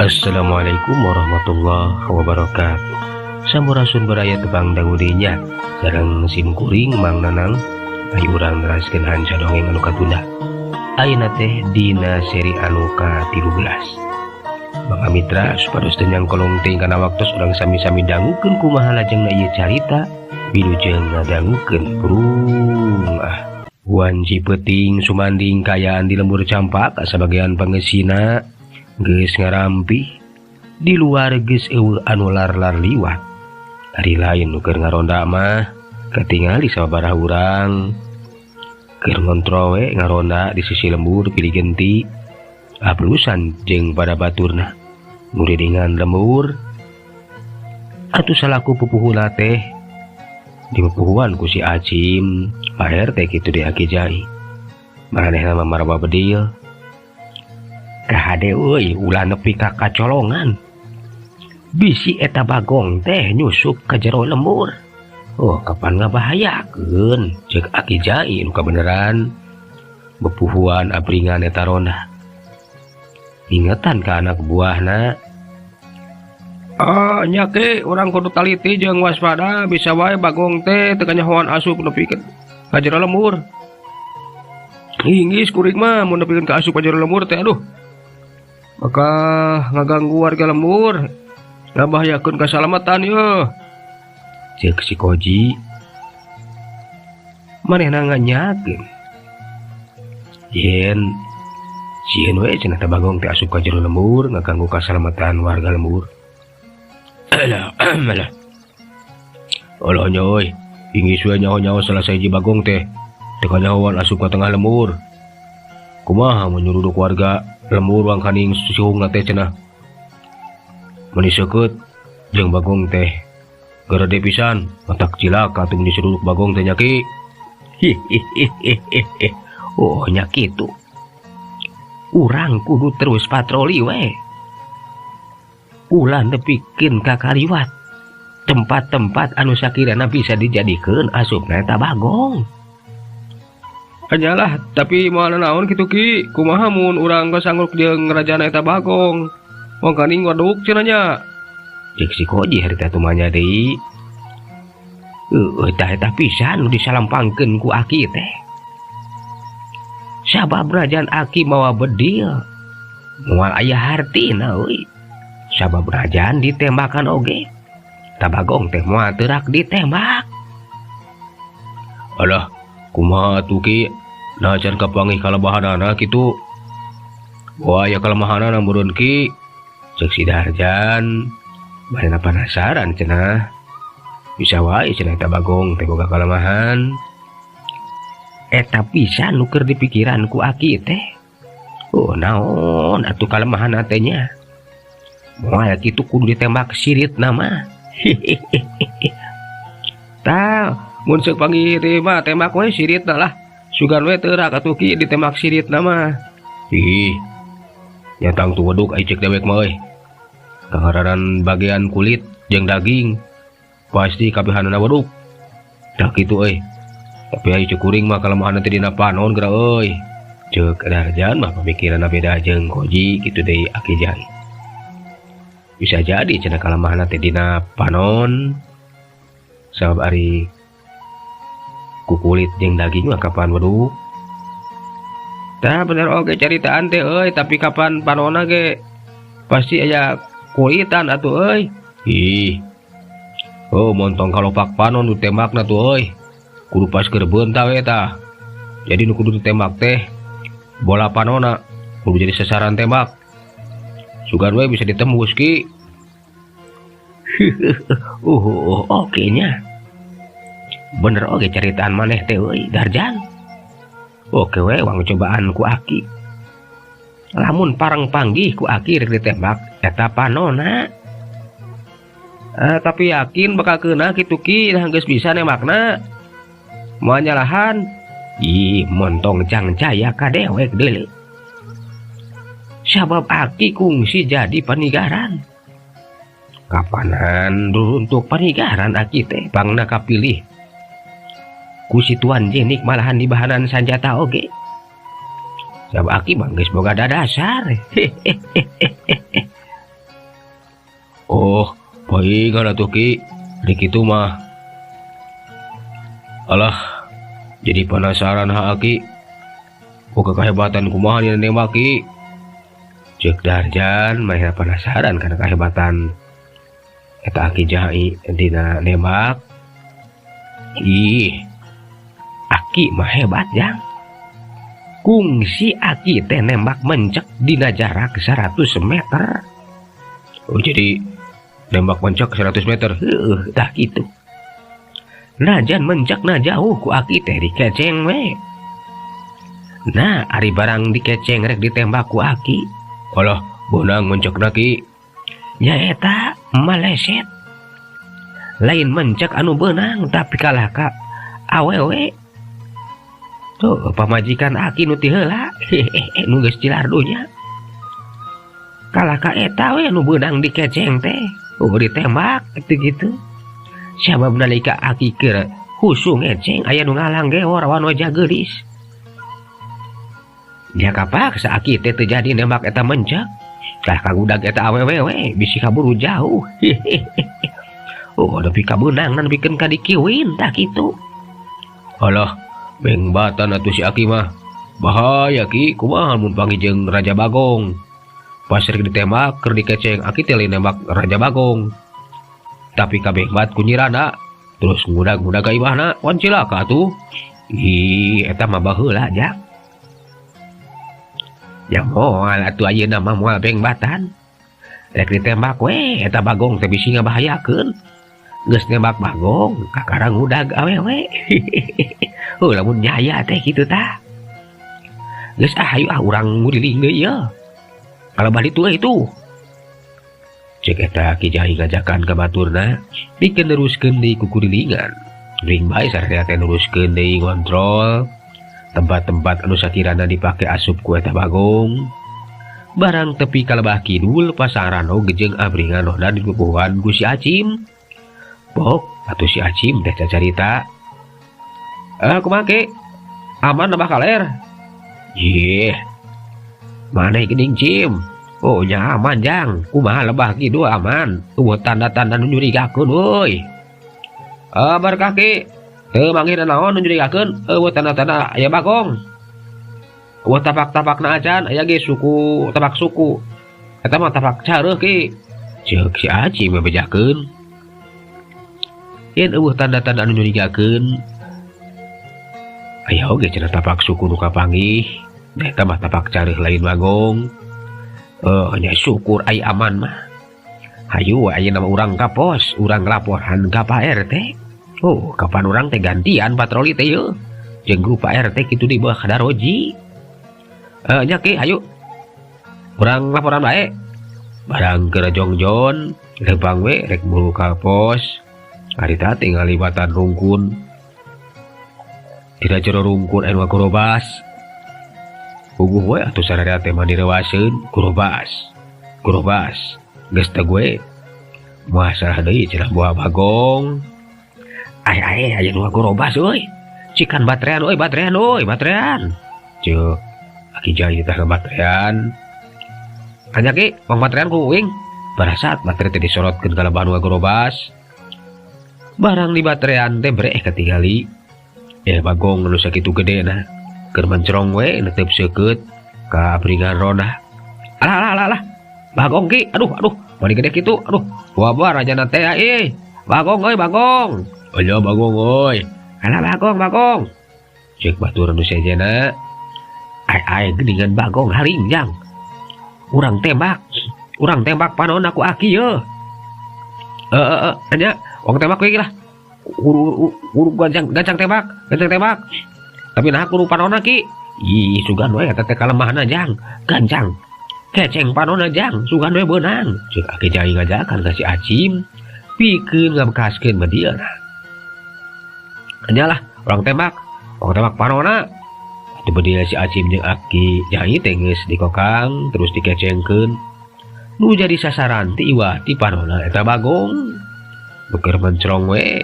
Assalamualaikum warahmatullahi wabarakatuh. Sampurasun baraya tebang dangudinya sareng sim kuring Mang Nanang ayo urang neraskeun hanca dongeng anu katunda. Ayeuna teh dina seri anu ka-13. Bangga mitra supados teu nyangkolong teuing kana waktos urang sami-sami dangukeun kumaha lajengna ieu carita wilujeng ngadangukeun burung ah. Wanci peuting sumanding kaayaan di lembur Campak sabagian pangesina geus ngarampi di luar geus eueuh anu lar-lar liwat. Ari lain nu keur ngaronda mah katingali sababaraha urang keur ngontrol we ngaronda di sisi lembur pilih genti aplusan jeung pada baturna nguriringan lembur atuh salaku pupuhuna teh dipupuhuan ku si Acim Pak RT kitu di Aki Jai maranehna mah marawa bedil kahade euy ulah nepi ka kacolongan bisi eta bagong teh nyusup ka jero lembur. Oh kapan ngabahayakeun ceuk Aki Jai nu kabeneran bepuhuan abringan eta ronda ingetan ka anak buahna. Ah nya ke urang kudu taliti jeung waspada bisa wae bagong teh teu kanyahoan asup nepi ka jero lembur. Inggis kuring mah mun nepikeun ka asup ka jero lembur teh aduh maka ngaganggu warga lembur ngabahayakeun kasalamatan yeuh. Ceuk si Koji manehna nganyakeun yen sieun we cenah teh bagong teh asup ka jero lembur ngaganggu kasalamatan warga lembur. Alah alah alah nya euy inggis we nyaho-nyaho salah sahiji bagong teh teu kanyahoan asup ka tengah lembur. Kumaha mun nyuruduk warga lembur wangkaning sihungna teh cenah meuni seukeut jeung bagong teh garede pisan matak cilaka atuh mun disuruduk bagong teh nya ki. Hihihihi. Oh nya kitu urang kudu terus patroli we ulah nepikeun ka kaliwat tempat-tempat anu sakirana bisa dijadikeun asupna eta bagong. Anyalah tapi moal naon kitu ki kumaha mun urang kasangguk jeung rajana eta bagong wangkaning waduk cenah nya. Ceuk si Koji harita tumanya deui. Heueuh tah eta pisan nu disalampangkeun ku Aki teh. Sabab rajan Aki mawa bedil moal aya hartina euy. Sabab rajan ditembakan oge ta bagong teh moal teurak ditembak. Alah kumaha atuh ki nah can kapanggih kalebahanana kitu. Wah aya kalemahanana meureun ki. Ceuk si Darjan barena penasaran cenah bisa wae cenah eta bagong teh boga kalemahan. Eta pisan nu keur dipikiran ku Aki teh. Oh naon atuh kalemahan teh nya moal kitu kudu ditembak siritna mah. Hihihi. Tah mun seuk panggih teh mah tembak we siritna lah sugan we teurak atuh ki ditembak siritna mah. Ih nya tangtu weduk ai ceuk dewek mah euy kangararan bagian kulit jeung daging pasti kabehanana weduk tah kitu euy tapi ai ceuk kuring mah kalemahanna teh dina panon geura euy. Ceuk Darjan mah pamikiranna beda jeung Koji kitu deui Aki Jai. Bisa jadi cenah kalemahanna teh dina panon sabab ari ku kulit jeung daging mah kapan weduk. Tah bener oge caritaan teh euy tapi kapan panonna ge pasti aya kulitan atuh euy. Ih oh montong kalopak panon nu tembakna tuh euy kudu pas keur beunta we tah. Jadi nu kudu ditembak teh bola panonna kudu jadi sasaran tembak sugan we bisa ditembus ki. Oke nya bener oge caritaan maneh teh euy Darjan. Oke we wang cobaan ku Aki lamun parang panggih ku Aki rek ditembak eta panonna. Tapi yakin bakal kena kitu ki nah geus bisa nembakna moal nyalahan. Ih montong cangcaya ka dewek deuleu sabab Aki kungsi jadi panigaran. Kapanan duruntuk panigaran Aki teh pangna kapilih ku si Tuan Jenik malahan dibahanan sanjata oge. Sabab Aki mah geus boga dadasar. Oh, paingan atuh Ki. Di kitu mah. Alah, jadi penasaran ha Aki. Boga kehebatan kumaha dina nembak Ki. Cek Darjan mah penasaran karena kehebatan eta Aki Jai dina nembak. Ih, Aki mah hebat jang. Kungsi Aki teh nembak mencek dina jarak 100 meter. Oh, jadi nembak mencek 100 meter. Heueuh, tah kitu. Najan mencek na jauh ku Aki teh dikeceng we. Nah, ari barang dikeceng rek ditembak ku Aki. Alah, beunang mencekna Ki. Nyaeta maleset. Lain mencek anu beunang tapi kalah ka awewe. Tuh, pamajikan Aki nu ti heula, hehehe, nu geus cilardunya. Kalah ka eta we nu beunang dikeceng teh. Oh, ditembak gitu-gitu. Sabab nalika Aki keur husung ngeceng aya nu ngalang gewor wan wajah geulis. Dia kapaksa Aki teh teu jadi nembak eta mencek. Tah kagudag eta awewe we bisi kaburu jauh. Oh, nepi ka beunang nan pikeun ka dikiwin tah kitu. Alah, bengbatan atuh si Aki mah. Bahaya Ki, kumaha mun panggih jeung Raja Bagong. Pas rek ditembak keur dikeceng Aki teh lain nembak Raja Bagong. Tapi kabeh bat ku nyirana, terus ngudag-ngudag ka imahna, wan cilaka atuh. Ih, eta mah baheula jang. Ya moal atuh ayeuna mah moal bengbatan. Rek ditembak we eta Bagong teh bisi ngabahayakeun. Geus nembak Bagong, kakara ngudag awewe. Oh, lamun nyaya teh kitu tah. Geus ah hayu ah urang nguriling deui ieu. Kalau balik tuh itu. Cek eta Ki Jai ngajakan ka baturna, pikeun neruskeun deui kukurilingan. Ring bae sararea teh neruskeun deui ngontrol tempat-tempat anu sakirana dipake asup ku eta Bagong. Barang tepi ka lebah kidul pasaran oge jeung abringan rohna dipupuhan ku si Acim. Bok atuh si Acim teh cacarita. Kumaha Ki? Aman lebah kaler? Yeh. Maneh geuning Cim? Oh nya aman jang. Kumaha lebah kidul aman? Eueuh tanda-tanda nu nyurigakeun euy. Berkah Ki. Teu manggih naon nu nyurigakeun? Eueuh tanda-tanda aya Bagong. Eueuh tapak-tapakna acan aya ge suku tapak suku. Eta mah tapak careuh Ki. Ceuk si Acim bebejakeun. Yen eueuh tanda-tanda anu nyurigakeun. Aya oge cenah tapak suku nu kapanggih. Eta mah tapak careuh lain Bagong. Nya syukur ai aman mah. Hayu ayeuna mah urang ka pos, urang laporan ka Pak RT. Oh, kapan urang teh gantian patroli teh yeuh. Jeung Pak RT kitu di bawah daroji. Nya Ki, hayu. Urang laporan bae. Barang keur jongjon, lempang we rek buru ka pos. Harita tinggal liwatan rungkun. Dina jero rungkun anu gorobas. Puguh we atuh sararea teh mah direwaseun, gorobas. Gorobas. Geus teh gue. Masalah deui cenah buah Bagong. Ai ai aya nu gorobas euy. Cikan baterean euy, baterean euy, baterean. Ceuk Aki Jai teh baterean. Anya Ki, pang baterean ku uing. Pada saat baterai teh disorotkeun ka lebah nu gorobas. Barang di baterean teh breh katingali. Bagong nu sakitu gedena. Keur mencrong we netep seukeut ka abringan ronah. Alah alah alah alah. Bagong Ki, aduh aduh, mani gede kitu, aduh. Wabah rajana teh euy. Bagong euy, Bagong. Ayo Bagong euy. Alah Bagong, Bagong. Ceuk batur nu sejenna. Ai ai geuningan Bagong haring jang. Urang tembak. Urang tembak panonna ku Aki yeuh. Anya, urang tembak we lah. Uru gancang, gancang tembak, gancang tembak. Tapi nah kudu panonna Ki. Ih, sugan we eta teh kalemahna jang. Gancang. Keceng panonna jang, sugan we beunang. Ceuk Aki Jai ngajakan ka si Acim pikeun ngabekaskeun bedilna. Anya lah, urang tembak. Urang tembak panonna. Atuh bedil si Acim jeung Aki Jai teh geus dikokang terus dikecengkeun. Nu jadi sasaran ti iwah ti panonna eta Bagong. Beker mencrong we.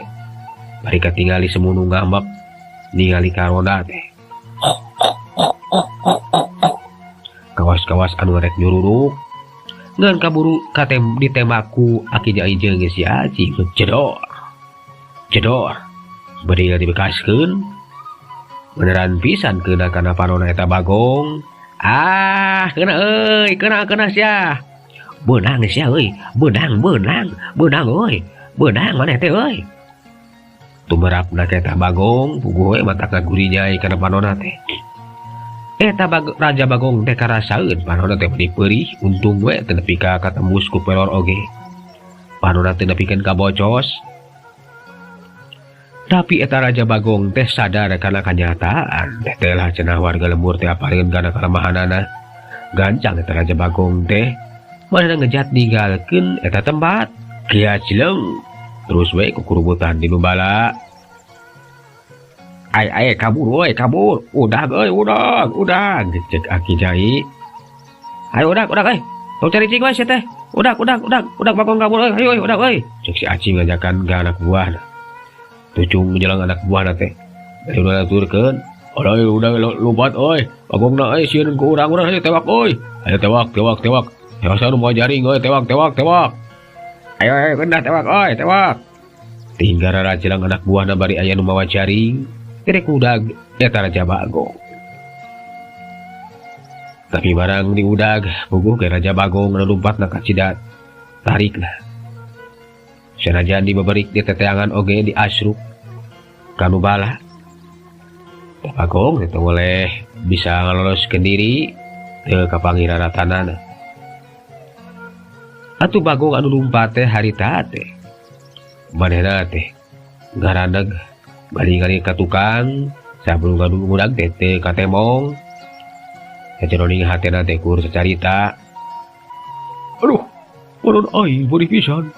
Bari katingali semunu ngambek ningali karoda teh. Kawas-kawas anu rek nyururuk. Ngan kaburu katem ditembak ku Aki Jai jeung si Aci jedor. Jedor. Bedil dibekaskeun. Beneran pisan kena kana panona eta Bagong. Ah, kena euy, kena kena sia. Beunang sia euy, beunang beunang, beunang euy. Beunang maneh teh euy. Tumerapna ka eta Bagong, puguh we matak gurinyai kana panona teh. Eta Raja Bagong teh karasaeun panona teh meuni peurih, untung we teu nepi ka katembus ku pelor oge. Panona teu nepikeun ka bocos. Tapi eta Raja Bagong teh sadar kana kanyataan teh teh lah cenah warga lembur teh apaleun kana kalemahanana. Gancang eta Raja Bagong teh manehna ngejat ninggalkeun eta tempat. Kia cileng terus we kukurubutan di nu bala. Ai ai kabur we kabur, udah euy udah udah cek Aki Jai. Ayo udah udah euy, tong cari cing we sia teh. Udah udah udah udah Bagong kabur euy, ayo udah euy. Cek si Aci ngajakan ka anak buahna. Tucung jelang anak buahna teh. Dari udah aturkeun, aduh udah lompat euy, Bagongna euy sieun ku urang-urang ayo tewak euy. Ayo tewak tewak tewak. Ayo asa nu moal jaring euy, tewak tewak tewak. Ayo ayo kendah tewak euy, tewak. Tinggal jelang anak buahna bari aya nu mawa jaring. Rek udag eta Raja Bagong. Tapi barang diudag puguh ke Raja Bagong anu lumpatna ka cidat tarikna. Sanajan dibeberik di teteangan oge diasruk kanu bala. Bagong teu boleh bisa ngaloloskeun diri teu kapanggih raratanana. Atuh Bagong anu lumpat teh harita teh. Manehna teh ngaraneg bari ngali ka tukang sablung ngadu ngudag teh teu katemong. Sajeroning hatena teh kur sacarita. Aduh, panon aing beuih pisan.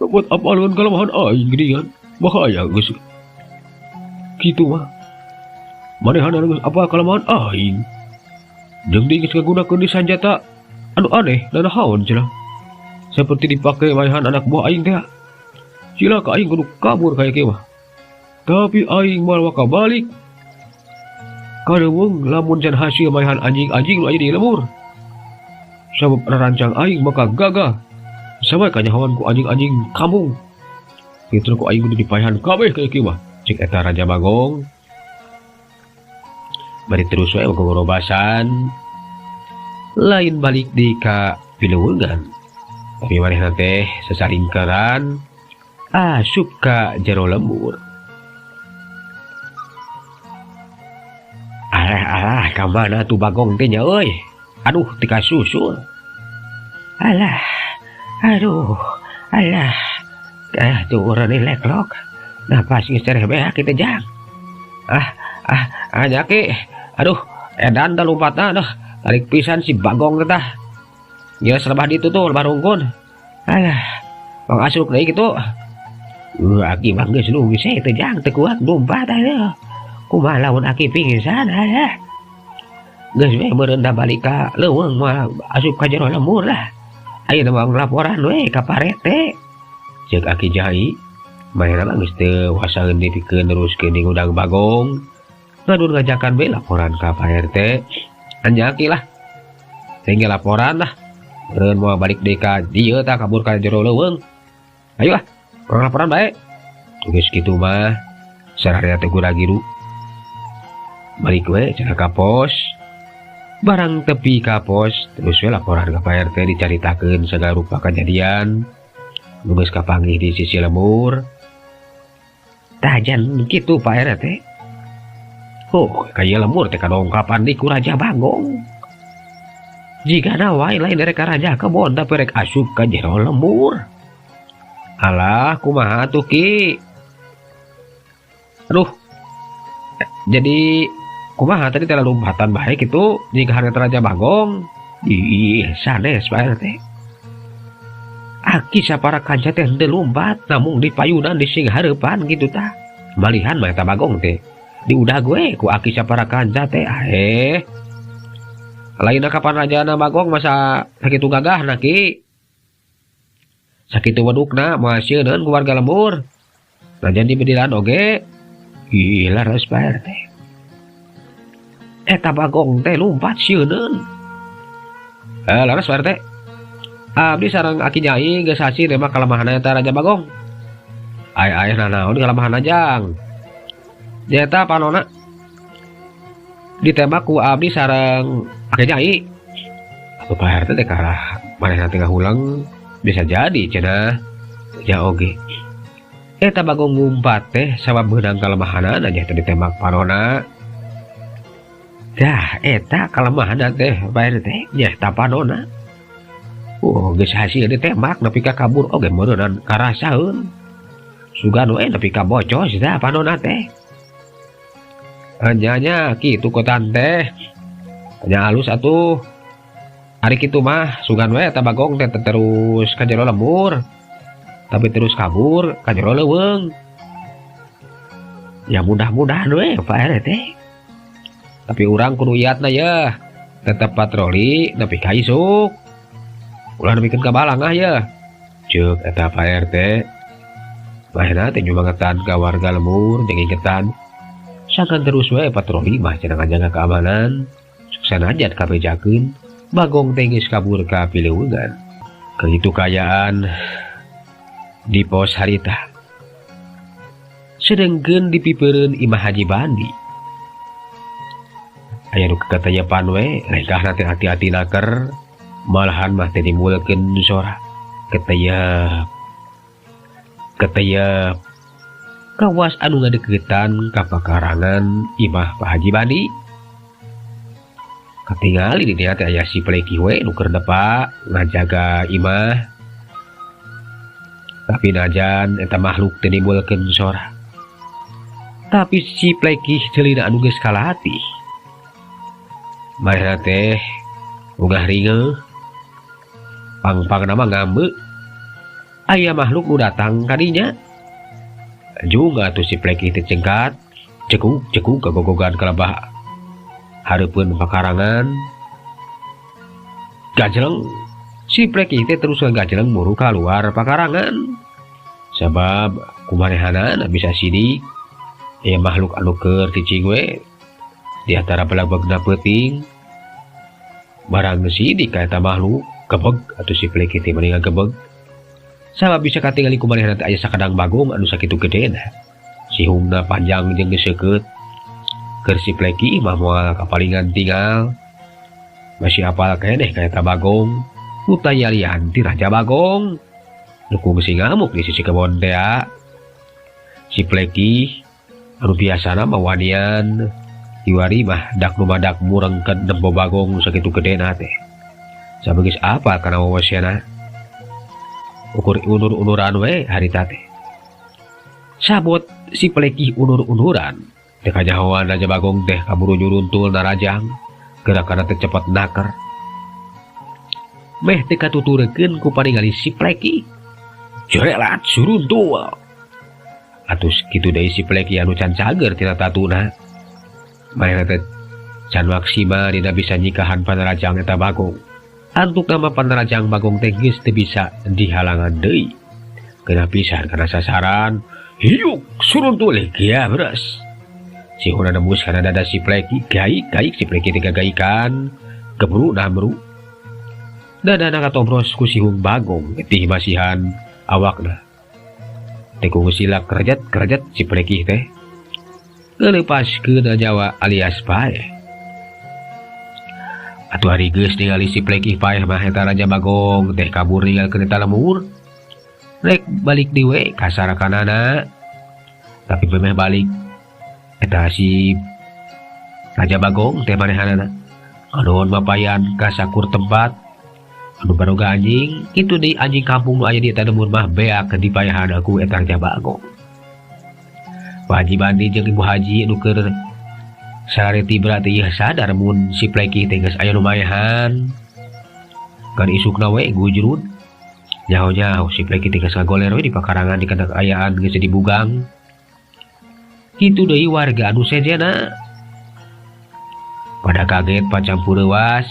Buat apa lawan kalemahan aing geuningan? Bahaya geus. Kitu mah. Manehna geus apa kalemahan aing? Jeung deui geus ngagunakeun di sanjata anu aneh dan naon cenah. Seperti dipake maehan anak buah aing teh. Cilaka aing kudu kabur kaya kieu mah. Tapi aing moal waka balik. Kadeuweung lamun can hasil maehan anjing-anjing nu aya di lembur. Sabab rarancang aing maka gagah. Sampai kanyahoan ku anjing-anjing kampung. Kitu ku aing kudu dipaehan kabeh kaya kieu mah. Cek eta Raja Bagong. Bari terus we gogorobasan. Lain balik di ka pileweungan. Tapi manehna teh sasaringkeran asup ka jero lembur. Alah alah ka mana tuh Bagong teh nya euy. Aduh teu kasusul. Alah aduh alah. Ah tuh urang leklok. Napas geus tereh beak kitu jang. Ah ah ah jaki. Aduh edan tah lompatna aduh. Tarik pisan si Bagong teh tah. Geus lebah ditu tuh lebah rungkun. Alah bang asruk deui kitu. Aki mah geus lungis teh jang teu kuat lompat aya. Kumaha lamun aki pingsan aya. Geus we meureun da balik ka leuweung mah asup ka jero lembur lah. Ayeuna mah laporan we ka Pak RT. Ceuk Aki Jai, manehna mah geus teu wasaeun dipikeun neruskeun di ngundang Bagong. Ngadur ngajakan we laporan ka Pak RT. Anjaki lah. Sehingga laporan lah. Meureun moal balik deui ka dieu tah kabur ka jero leuweung. Ayo lah, urang laporan bae. Geus kitu mah sararea teh gura-giru. Balik we cenah ka pos. Barang tepi ka pos, terus we laporan ka Pak RT dicaritakeun segala rupa kejadian. Nu geus kapanggih di sisi lembur. Tajan kitu Pak RT. Oh, kaya lembur teh kadongkapan di ku Raja Bagong. Jigana wae lain rek ka Raja Kebon tapi rek asup ka jero lembur. Alah, kumaha tuh Ki? Aduh. Jadi kumaha tadi teh lompatan bae kitu jika harita Raja Bagong. Ih, sanes Pak RT. Aki sapara kanca teh henteu lompat namung di payunan di sing hareupan kitu tah. Malihan mah eta Bagong teh. Diudag we ku aki sapara kanca teh. Lainna kapan rajana Bagong masa sakitu gagahna Ki. Sakitu wedukna moal sieuneun ku warga lembur. Najan dibedilan oge. Ih, leres Pak RT. Eta Bagong teh lumpat sieuneun. Laras Pak RT. Abdi sareng aki nyai geus hasil nembak kalemahan eta Raja Bagong. Ai-ai nanaon kalemahan jang. Nyata panona ditembak ku abdi sareng aki nyai. Atuh Pak RT teh karah manehna teh ngahulang bisa jadi cenah. Ya oge. Eta Bagong ngumpat teh sabab beunang kalemahanana nya teh ditembak panona. Dah eta kalemahanna teh Pak RT nya eta panona. Oh, geus hasil ditembak nepi ka kabur oge meureunnan karasaeun. Sugan we nepi ka bocos dah panona teh. Nya kitu kotan teh. Nya alus atuh. Ari kitu mah sugan we eta Bagong teh terus ka jero lembur. Tapi terus kabur ka jero leuweung. Ya mudah-mudahan we Pak RT. Tapi urang kudu iatna ya. Tetep patroli nepi ka isuk. Ulah nepikeun ka balangah ya. Ceuk eta Pak RT. Mahna teh nyumangetan ka warga lembur jeung ingetan. Sangkan terus we patroli mah cenah ngajaga keamanan. Sanajan kabejakeun Bagong teh geus kabur ka pileuweungan. Kitu kaayaan di pos harita. Sedengkeun dipipeureun Imah Haji Bandi. Aya nu katayepan we lengkahna teh hati-hati naker. Malahan mah teh timbulkeun sora keteyap keteyap kawas anu ngadeukeutan ka pakarangan imah Pak Haji Bandi. Katingali di dieu teh aya si Pleki we nu keur depa ngajaga imah. Tapi najan eta makhluk teh nimbulkeun sora. Tapi si Pleki ceulina anu geus kalatih. Manehna teh ungah ringeuh. Pang-pang nama ngambek. Aya makhluk nu datang kadinya. Juga tuh si Pleki teh cengkat, cekuk-cekuk kagogogan kalebah hareupeun pakarangan. Gajleng si Pleki teh terus ngagajleng muru kaluar pakarangan. Sabab kumanehanana bisa sidik aya makhluk anu keur cicing we di antara belag-begna peuting. Barang sidik ka eta makhluk gebeg atuh si Pleki teh mani ngagebeg. Sabab bisa katingali kumanehna teh aya sakadang bagong anu sakitu gedena. Sihungna panjang jeung geus seukeut. Keur si Pleki mah moal kapalingan tinggal. Masih apal keneh ka eta bagong. Nu tayalian ti Raja Bagong. Nu kungsi ngamuk di sisi kebon tea. Si Pleki anu biasana mah wanian kiwari mah dak numadak murengkeun nempo bagong sakitu gedena teh. Sabagis apa kana wawasena? Ukur unur-unuran we harita teh. Sabot si Pleki unur-unuran. Teh kanyahoan Raja Bagong teh kaburu nyuruntul narajang. Gerakanna teh cepet naker. Meh teh katuturekeun ku paningali si Pleki. Jerelat suruntul. Atus kitu deui si Pleki anu can cager tina tatuna. Manehna teh can maksimal dina bisa nyikahan panarajang eta Bagong. Antuk nama panarajang Bagong teh geus teu bisa dihalangan deui. Kena pisan kana sasaran, hiuk suruntul gabres. Sihuna nembus kana dada si Pleki, gaik-gaik si Pleki teh gagaikan, keburu namru. Dadana katobros ku sihung Bagong getih masihan awakna. Teh kungusila kerjet-kerjet si Pleki teh. Ngeuleupaskeun nyawa alias paeh. Atuh ari geus ningali si Pleki paeh mah eta Raja Bagong teh kabur ninggalkeun eta lembur. Rek balik deui we ka sarakanana. Tapi memeh balik eta si Raja Bagong teh manehanana. Aduh mapayan ka sakur tempat anu baroga anjing, kitu deui anjing kampung nu aya di eta lembur mah beak dipayahan aku eta Raja Bagong. Pak Haji Bandi jeung Ibu Haji nu keur sareti berarti ieu sadar mun si Pleki teh geus aya nu maehan. Kan isukna we gujrud. Nyaho-nyaho si Pleki teh geus ngagoler we di pakarangan di kana kaayaan geus dibugang. Kitu deui warga anu sejena. Pada kaget pacampur leuwas.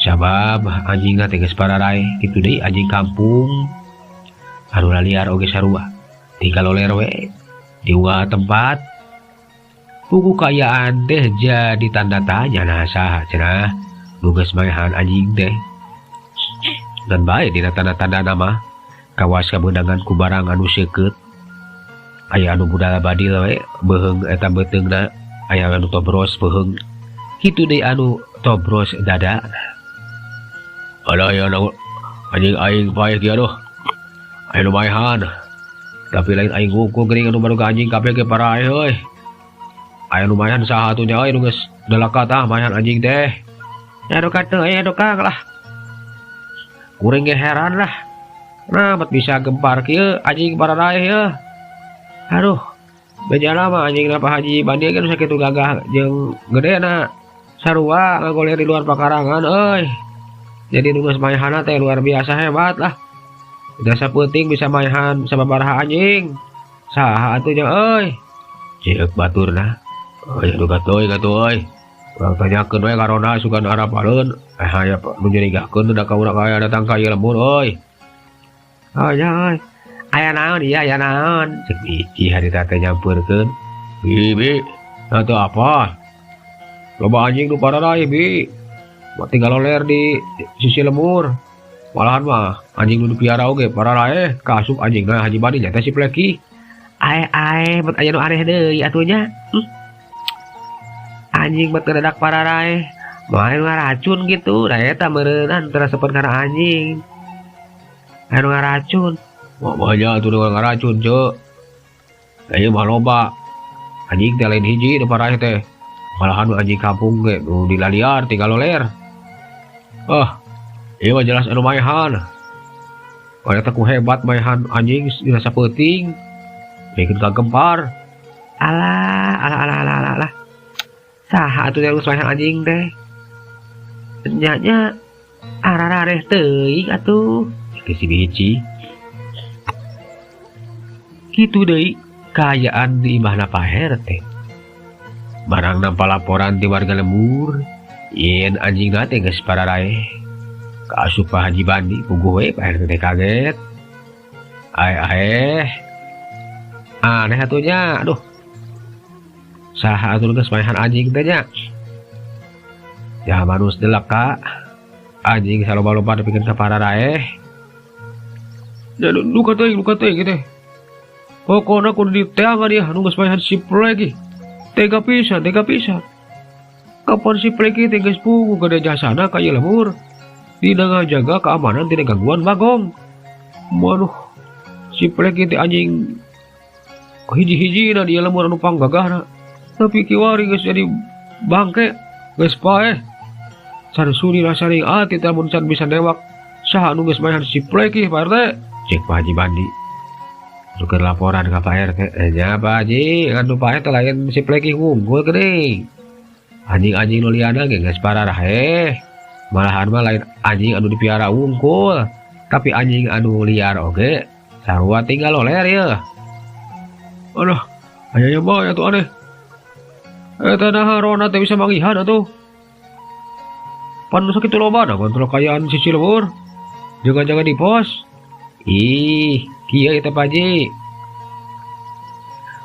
Sabab anjingna teh geus pararae, kitu deui anjing kampung anu laliar oge sarua. Tinggal loler we di ungah tempat. Buku kaayaan teh jadi tanda tanya nah saha cenah Nu geus maehan anjing teh. Dan bae dina tanda-tanda mah kawas kabeunangan ku barang anu seukeut. Aya anu budal badil we beuheung eta beuteungna, aya anu tobros beuheung. Kitu deui anu tobros dada. Alah aya anjing aing paeh kieu aduh. Aya nu maehan. Tapi lain aing ngukur geuning anu baruga anjing kabeh ge paraeh euy. Aya nu maehan saha atuh nya euy nu geus dalaka tah maehan anjing teh. Aduh katuh aya nu kang lah. Kuring ge heran lah. Nah, bet bisa gempar kieu anjing pararaeh yeuh. Aduh, bejana mah anjing na Pak Haji Bandi ge nu sakitu gagah jeung gedena. Sarua ngagoler di luar pakarangan euy. Jadi nu geus maehanna teh luar biasa hebat lah. Udah sapeuting bisa maehan sababaraha anjing. Saha atuh nya euy. Ceuk baturna. Euy aduh katuh euy. Urang tanyakeun we ka Ronda sugan arapaleun. Aya nu nyurigakeun da ka urang aya datang ka ieu lembur euy. Oh nya euy. Aya naon ieu aya naon? Ceuk Bici harita teh nyampeurkeun. Bi bi, atuh apa? Loba anjing nu pararaeh bi. Mah tinggal loler di sisi lembur. Malahan mah anjing nu dipiara oge pararaeh kaasup anjingna Haji Bandi nya teh si Pleki. Ae ae bet aya nu aneh deui atuh nya. Anjing bet ngedadak pararaeh. Moal nu ngaracun gitu, da eta meureunnan teu resepeun kana anjing. Aya nu ngaracun. Wah banyak atuh nu ngaracun ceu. Da ieu mah loba. Anjing teh lain hiji nu pararaeh teh. Malahan nu anjing kampung ge nu dilaliar tinggal loler. Ah, ieu mah jelas anu maehan. Aya teh ku hebat maehan anjing dina sapeuting. Bikin kagempar. Alah, alah alah alah alah alah. Saha atuh yang geus maehan anjing teh? Nya nya ararareh teuing atuh. Ke si Bici. Kitu deui kaayaan di imahna Pak RT. Barang nampa laporan ti warga lembur, yen anjingna teh geus pararaeh. Kaasup Pak Haji Bandi puguh we Pak RT teh kaget. Ae ae. Aneh atuh nya, aduh. Saha atuh geus maehan anjing teh nya? Ya manus delek ka. Anjing saloba-loba dipikeun ka pararaeh. Ya luka teuing teh. Pokona kudu diteangan ieu nu geus maehan si Pleki. Tega pisan, tega pisan. Kapan si Pleki teh geus puguh gede jasana ka ieu lembur. Dina ngajaga keamanan tina gangguan Bagong. Waduh, si Pleki teh anjing hiji-hijina di lembur anu panggagahna. Tapi kiwari geus jadi bangke, geus paeh. Can suri rasaring ati teh mun can bisa newak. Saha anu geus maehan si Pleki Pak RT? Cek Pak Haji Bandi. Nuker laporan ka Pak RT. Nya Pak Haji, kan nu Pak RT lain si Pleki unggul geuning. Anjing-anjing nu liana ge geus pararaeh. Malahan mah lain anjing anu dipiara unggul, tapi anjing anu liar oge sarua tinggal loler yeuh. Aduh, aya mah atuh aneh. Eta naha Rona teh bisa manggihan atuh. Pan nu sakitu loba da kontrol kayaan sisi lembur. Jangan-jangan di pos. Ih, kieu eta Pak Haji.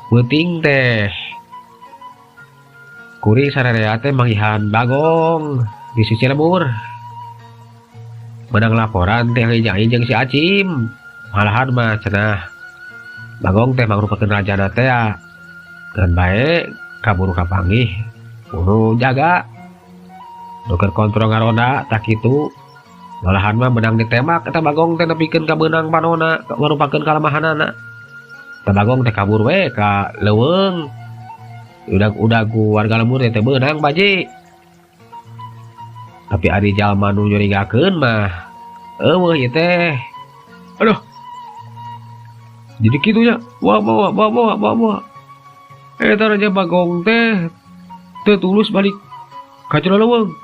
Peuting teh. Kuring sararea teh manggihan Bagong di sisi lembur. Menang laporan teh hiji jeung si Acim. Malahan mah cenah Bagong teh mangrupakeun rajana teh ya. Dan bae kaburu kapanggih kudu jaga. Nuker kontrol ngaronda tak kitu. Malahan mah menang ditembak eta Bagong teh nepikeun ka beunang panona ngarupakeun kalemahanana. Eta Bagong teh kabur we ka leuweung. Udag-udag ku warga lembur teh beunang Pak Haji. Tapi ari jalma nu nyurigakeun mah eueuh ieu teh. Aduh. Jadi kitu nya. Wah bawa bawa bawa bawa. Eta raja Bagong teh teu tulus balik ka jero leuweung.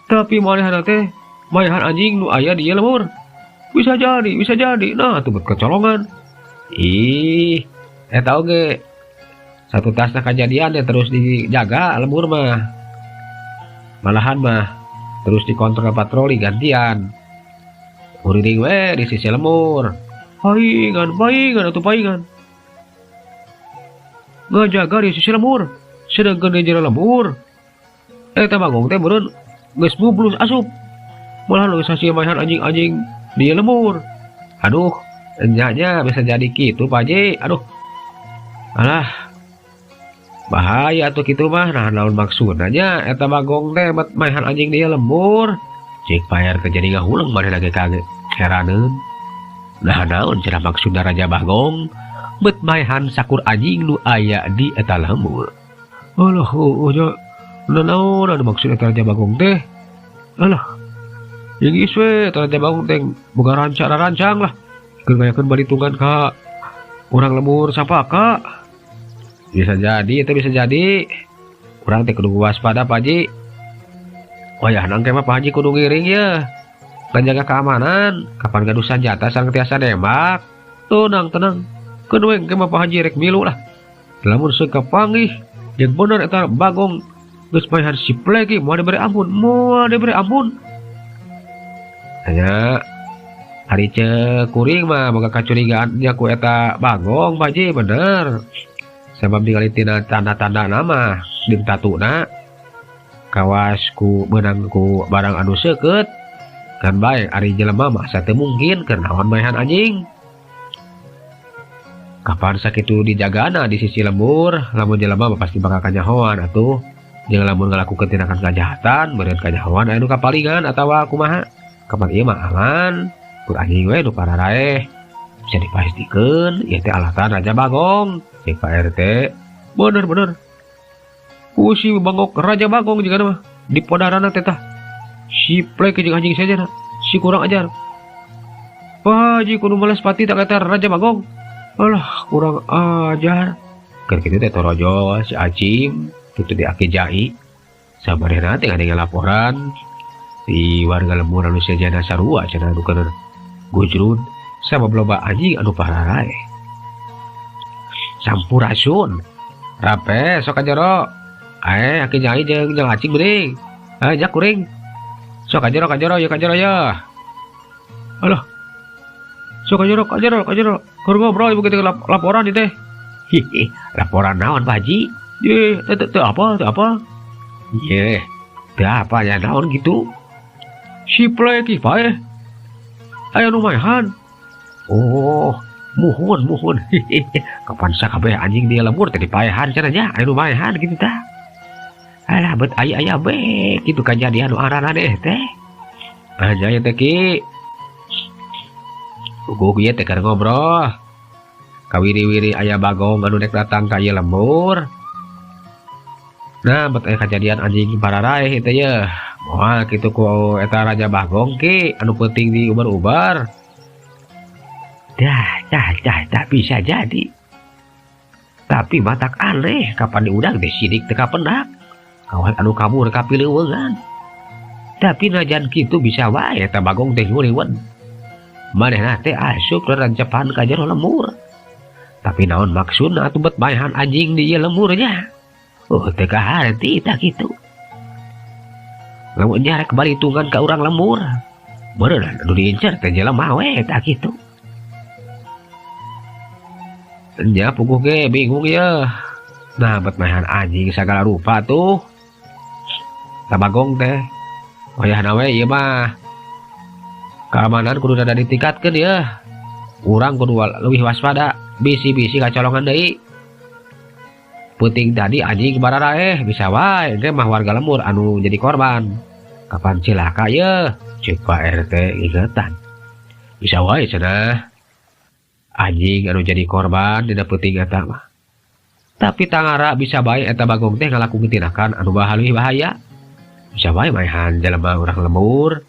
Tapi manehna teh maehan anjing nu aya di lembur. Bisa jadi, bisa jadi. Nah, atuh bet kecolongan. Ih, eta oge satu tasna kejadian ya terus dijaga lembur mah. Malahan mah terus dikontrol patroli gantian. Uriring we di sisi lembur. Paingan, paingan atuh paingan. Ngajaga di sisi lembur, sedangkan di jero lembur. Eta Bagong teh meureun Geus bublus asup. Malah geus hasil maehan anjing-anjing di lembur. Aduh, nya bisa jadi kitu Pak Haji. Aduh. Alah. Bahaya atuh kitu mah. Nah, naon maksudna nya eta Bagong teh bet maehan anjing di lembur. Cek Pak RT jadi ngahuleng manehna ge kaget. Heraneun. Nah, naon cenah maksudna Raja Bagong bet maehan sakur anjing nu aya di eta lembur. Alah, oh nya naon anu maksud eta Raja Bagong teh? Alah. Geus we eta Raja Bagong teh boga rancang lah. Keur ngayakeun balitungan ka urang lembur sapaka. Bisa jadi, itu bisa jadi. Urang teh kudu waspada Pak Haji. Oh ya, nang mah Pak Haji kudu ngiring ya. Menjaga keamanan, kapan gaduh senjata sareng tiasa nembak. Tenang, tenang. Keun we engke mah Pak Haji rek milu lah. Lamun seuk kapanggih jeung bener eta Bagong geus maehan si Pleki moal diberi ampun, moal diberi ampun. Hanya hari ceuk kuring mah boga kacurigaan nya ku eta Bagong Pak Haji bener. Sabab ningali tina tanda-tanda nama jeung tatuna kawas ku meunang ku barang anu seukeut. Kan bae ari jelema mah asa teu mungkin keur naon maehan anjing. Kapan sakitu dijagana di sisi lembur, lamun jelema mah pasti bakal kanyahoan atuh. Jeung lamun ngalakukeun tindakan kajahatan, meureun kanyahoan aya nu kapalingan atawa kumaha. Kapan ieu mah aman, ku anjing we nu pararaeh. Bisa dipastikeun ieu teh alatan Raja Bagong. Cek Pak RT, bener-bener. Ku si Bagong Raja Bagong juga mah di podarana teh tah. Si Plek jeung anjing saja si kurang ajar. Pak Haji kudu meles pati tak kata Raja Bagong. Alah, kurang ajar. Keur kitu teh torojo si Acing kitu di Aki Jai. Sabarena teh ngadengel laporan di warga lembur anu sejana sarua cenah anu keur gujrun sabab loba anjing anu pararae. Sampurasun. Rape sok kajero. Aki Jai jeung Acing beuring. Jak kuring. Sok kajero ya kajero ya. Alah. Sok kajero. Keur ngobrol ibu kitu laporan ieu teh. Hihi, laporan naon Pak Haji? Ye, teu apa, teu apa? Ye, teu apa ya naon gitu. Si Pleki pae. Aya nu maehan. Oh, muhun. Kapan sakabeh anjing di lembur teh dipaehan cenah nya, aya nu maehan kitu tah. Alah bet aya be kitu kajadian nu araneh teh. Aja ya teh ki. Uguh ieu teh keur ngobrol. Kawiri-wiri aya Bagong anu rek datang ka ieu lembur. Nah, bet aya kajadian anjing pararaeh teh ye. Moal kitu ku eta Raja Bagong ki anu penting diubar-ubar. Dah, dah bisa jadi. Tapi matak aneh kapan diudag teh sidik teh kapendak. Kawan anu kabur ka pileuweungan. Tapi najan kitu bisa wae eta Bagong teh nguriweun. Manehna teh asup rerencepan ka jero lembur. Tapi naon maksudna atuh bet maehan anjing di ieu lemburnya? Oh, teu kaharti tah kitu. Lamun nya rek balitungan ka urang lembur. Beureunan anu diincer teh jelema we tah kitu. Nya puguh ge bingung ye. Nah, bet maehan anjing sagala rupa tuh. Ta Bagong teh. Wayahna we ieu mah. Keamanan kudu rada ditingkatkeun ya. Urang kudu leuwih waspada, bisi-bisi kacolongan deui. Peuting tadi anjing bararaeh bisa wae ge mah warga lembur anu jadi korban. Kapan cilaka ye? Ceuk Pak RT ingetan. Bisa wae cenah. Anjing anu jadi korban dina peuting eta mah. Tapi tangara bisa bae eta Bagong teh ngalakukeun tindakan anu leuwih bahaya. Bisa wae maehan jelema urang lembur.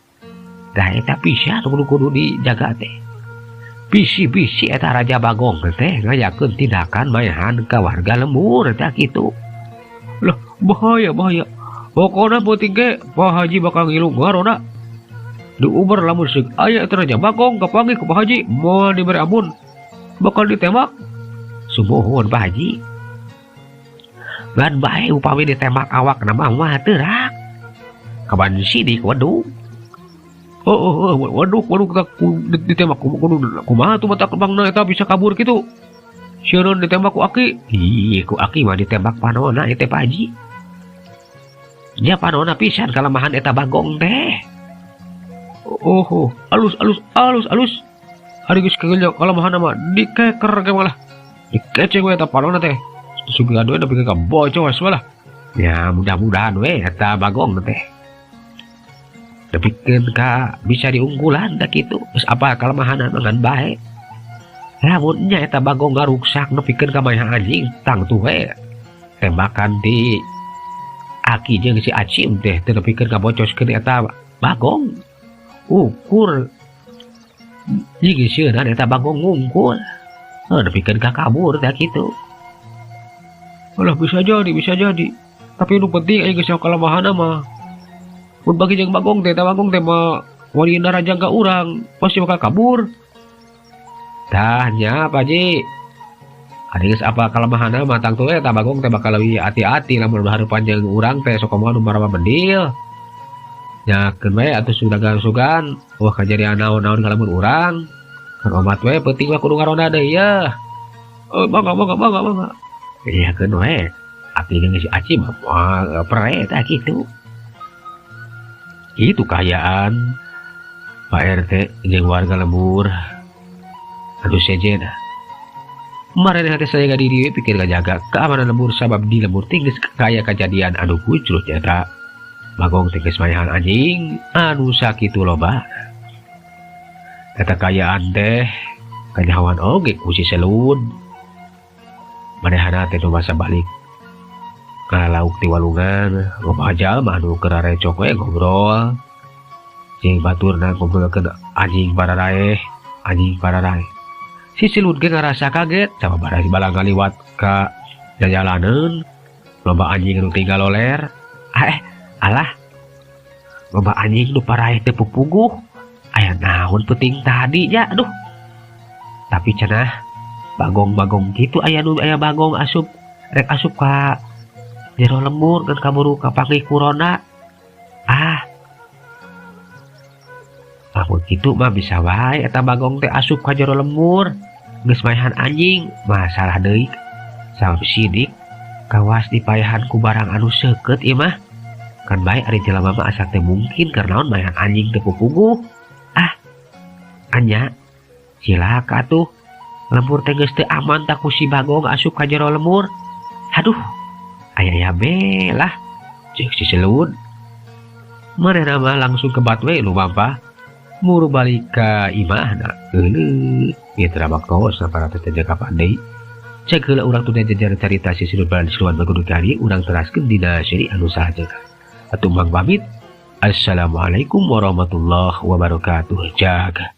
Dah eta bisa kudu dijaga teh. Bisi-bisi eta Raja Bagong teh ngayakeun tindakan maehan ka warga lembur teh kitu. Loh, bahaya. Pokona peuting ge Pak Haji bakal ngilu ngarona. Diuber lamun seuk aya eta Raja Bagong kapanggih ku Pak Haji moal diberi ampun. Bakal ditembak. Sumuhun Pak Haji. Ngan bae upami ditembak awakna mah mah teurak. Kaban sidik waduk. Oh, waduh, ditembak kumaha tuh mata kebangna eta bisa kabur kitu. Sieun ditembak ku aki. Ih, ku aki mah ditembak panona ieu teh Pak Haji. Nya panona pisan kalemahan eta Bagong teh. Oh, alus alus alus alus. Ari geus kageljok kalemahan mah dikeker ge malah. Dikeceng we eta panona teh. Sugan we nepi ka bocos malah. Ya mudah-mudahan we eta Bagong teh. Nepikeun ka bisa diunggulan da kitu. Geus apa kalemahanna ngan bae. Lamun nya eta Bagong ngaruksak nepikeun ka maya anjing tangtu we. Tembakan di Aki jeung si Acim teh teu nepikeun ka bocoskeun eta Bagong. Ukur nyingisieunan eta Bagong ngungkul. Heuh nepikeun ka kabur teh kitu. Alah bisa jadi, bisa jadi. Tapi nu penting aya geus kalemahanna mah. Mun bagi jeung Bagong teh, eta Bagong teh mah wani narajang ka urang, pasti bakal kabur. Tah nya Pak Haji. Ari geus apa kalemahanna mah tangtu eta Bagong teh bakal leuwih hati-hati lamun harepan jeung urang teh sok kumaha nu marama bedil. Nyakeun we atuh sugan-sugan, wah kajadian naon-naon kalamun urang. Kan omat we penting mah kudu ngaronda deui yeuh. Oh, mangga mangga mangga mangga. Iya keun we. Aki jeung si Aci mah moal pere tah kitu. Itu kaayaan Pak RT jeung warga lembur. Aduh sejen. Maraneh teh saya di dieu pikir ngajaga keamanan lembur sabab di lembur teh geus kaya kajadian anu kucrut nyata. Bagong teh geus mayahan anjing anu sakitu loba. Eta kaayaan teh kanyahoan oge ku si Selud. Manehana teh nu masa balik ka lauk ti walungan, loba jalma anu keur rarecok we ngobrol. Jeung baturna ngobrolkeun anjing bararaeh, anjing bararaeh. Si Selud ge ngarasa kaget sama barang balang ngaliwat ka jajalaneun, loba anjing nu tinggal loler. Alah. Loba anjing nu paraeh teh pupuguh. Aya naon penting tadi nya, aduh. Tapi cenah bagong-bagong kitu aya nu aya bagong asup rek asup ka jero lembur dan kaburu kapanggih kurona. Ah. Lamun kitu mah bisa wae eta bagong teh asup ka jero lembur. Geus mayahan anjing, masalah deui. Sabab sidik kawas dipayahan ku barang anu seukeut ieu mah. Kan bae ari jelema mah asa teh mungkin karena naon mayahan anjing teh pupuguh. Ah. Anya cilaka tuh. Lembur teh geus teu aman tak ku si bagong asup ka jero lembur. Aduh. Aya ya be lah. Ceuk si Selud. Manehna mah langsung kebat we lumampah. Muru balik ka imahna. Euleuh, ieu teh baktos saparatus teh kapan deui. Cek heula urang teh jajar carita si Selud balan siluan bagudu kali urang teraskeun dina seri anu sahaja. Atuh mang pamit. Assalamualaikum warahmatullahi wabarakatuh. Jaga.